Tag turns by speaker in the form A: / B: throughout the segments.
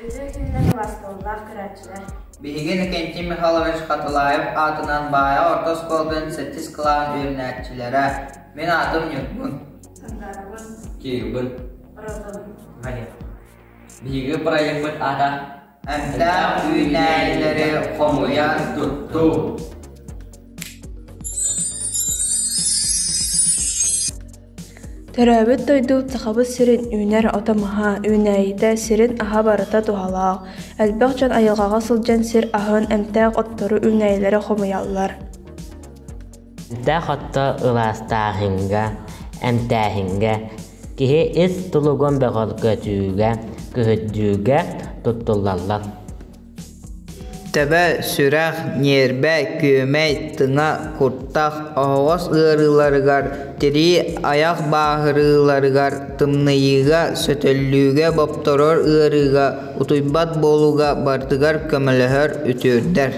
A: Үтүө күнүнэн убаастабыллаах көрөөччүлэр!
B: Биһиги Иннокентий Михайлович Хатылаев аатынан Баайа орто оскуолатын сэттис кылааһын үөрэнээччилэрэ. Мин аатым Ньургун.
A: Сандаарабын.
C: Киирбин.
A: Розабын.
C: Ваня. Биһиги бырайыакпыт аата
B: Эмтээх үүнээйилэри хомуйан туттуу.
A: Төрөөбүт дойдубут Сахабыт сирин үүнэр ото-маһа, үүнээйитэ, сирин аһа барыта туһалаах. Элбэх дьон айылҕаҕа сылдьан сир аһын, эмтээх оттору, үүнээйилэри хомуйаллар.
D: Эмтээх отто ылаастааһыҥҥа, эмтээһиҥҥэ, киһи ис тулугун бөҕөргөтүүгэ, күһүрдүүгэ туттуллаллар.
B: Төбө, сүрэх, ньиэрбэ, күөмэй, тыҥа, куртах, оһоҕос ыарыыларыгар, тирии, айах бааһырыыларыгар, тымныйыыга, сөтөллүүгэ бопторор ыарыыга, утуйбат буолууга барытыгар көмөлөһөр, үтүөрдэр.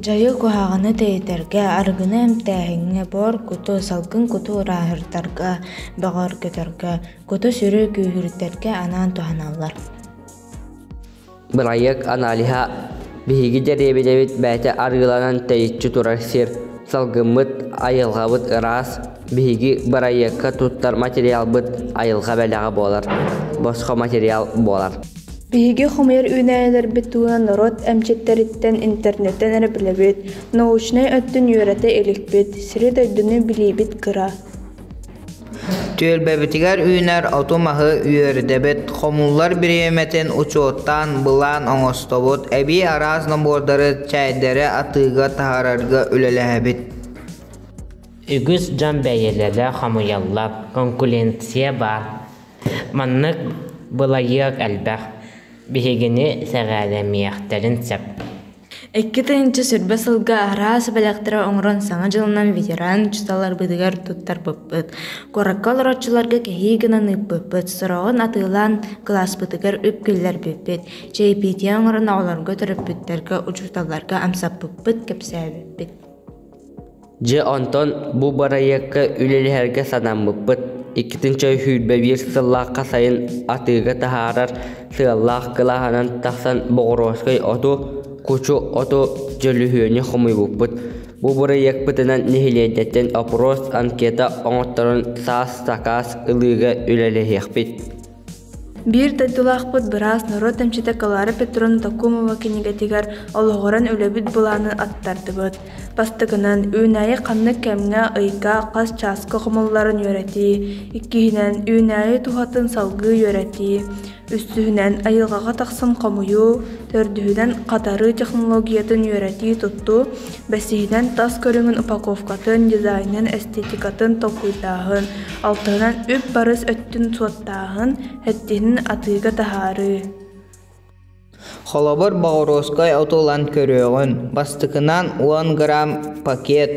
E: Дьайы куһаҕаны тэйитэргэ, арыгыны эмтээһиҥҥэ, буор куту, салгын куту ырааһырдарга, бөҕөргөтөргө, куту-сүрү күүһүрдэргэ анаан туһаналлар.
C: Бырайыак аналиһа биһиги дэриэбинэбит бэйэтэ арыыланан тэйиччи турар сир, салгыммыт, айылҕабыт ыраас, биһиги бырайыакка туттар материалбыт айылҕа бэлэҕэ буолар, босхо материал буолар.
A: Биһиги хомуйар үүнээйилэрбит туһунан норуот эмчиттэриттэн интернеттэн эрэ билэбит, научнай өттүн үөрэтэ иликпит, сири-дойдуну билиибит кыра.
B: Түөлбэбитигэр үүнэр оту-маһы үөрдэбит, хомуллар бириэмэтин учуоттаан былаан оҥостобут, эбии араас нобуордары, чээйдэри атыыга таһаарарга үлэлэһэбит.
D: Үгүс дьон бэйэлэрэ хомуйаллар, конкуренция баар. Маннык былайыак элбэх, биһигини сэҕээрэмиэхтэрин сөп.
E: 2020 сылга араас бэлэхтэри оҥорон Саҥа дьылынан ветеран учууталларбытыгар туттарбыппыт, куоракка олорооччуларга кэһии гынан ыыппыппыт, сороҕун атыылаан кылааспытыгар үп киллэрбиппит, чэйпиитийэ оҥорон оҕолорго, төрөппүттэргэ, учууталларга амсаппыппыт, кэпсээбиппит.
C: Дьэ онтон бу бырайыакка үлэлэһэргэ санаммыппыт. 2021 сыллаахха сайын атыыга таһаарар сыаллаах кылааһынан тахсан боҕуруоскай оту, кучу оту, дьөлүһүөнү хомуйбуппут. Бу бырайыакпытынан нэһилиэнньэттэн опрос, анкета оҥотторон саас сакаас ылыыга үлэлэһиэхпит.
A: Биир дойдулаахпыт быраас, норуот эмчитэ Клара Петровна Токумова кинигэтигэр олоҕуран үлэбит былаанын аттардыбыт. Бастакынан, үүнээйи ханнык кэмҥэ, ыйга, хас чааска хомулларын үөрэтии. Иккиһинэн, үүнээйи туһатын салгыы үөрэтии. Үсүһүнэн, айылҕаҕа тахсан хомуйуу. Төрдүһүнэн, хатарыы технологиятын үөрэтии туттуу. Бэсиһинэн, тас көрүҥүн упаковкатын, дизайнын, эстетикатын толкуйдааһын. Алтыһынан, үп барыс өттүн суоттааһын, сэттиһинэн, атыыга таһаарыы.
B: Холобур, боҕуруоскай оту ылан көрүөҕүн, бастакынан 10 грамм пакет,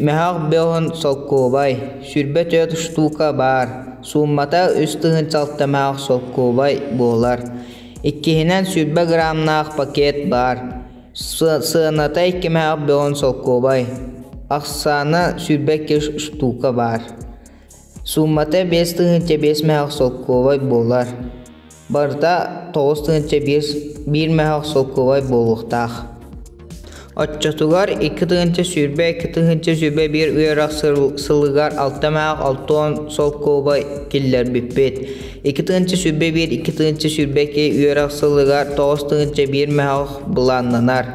B: мөһөөх бөҕүн солкуобай, 24 штука баар, сууммата 3 6 мөһөөх солкуобай буолар. Иккиһинэн 20 граммнаах пакет баар, сыаната 2 мөһөөх бөҕүн солкуобай, ахсаана 22 штука баар. Сууммата 5 5 мөһөөх солкуобай буолар. Барыта 9 5 1 мөһөөх солкуобай буолуохтаах. Оччотугар 2020 2021 үөрэх сылыгар 6 мөһөөх 60 солкуобай киллэрбиппит. 2021 2022 үөрэх сылыгар 9 1 мөһөөх былааннанар.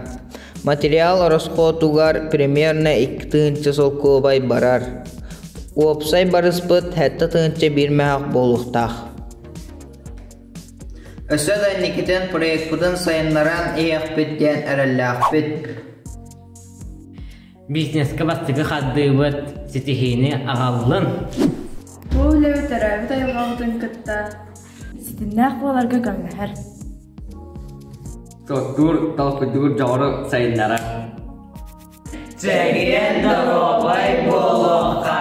B: Материал ороскуотугар примерно 2 солкуобай барар. Уопсай барыспыт 7 1 мөһөөх буолуохтаах. Өссө да инникитин проекпытын сайыннаран иһиэхпит диэн эрэллээхпит.
D: Бизнеска бастакы хардыыбыт ситиһиини аҕаллын.
A: Бу үлэбит төрөөбүт айылҕабытын кытта
E: Ситимнээх буоларга көмөлөһөр.
C: Суоттуур, толкуйдуур дьоҕуру сайыннарар.
B: Чэгиэн доруобай буолуохха!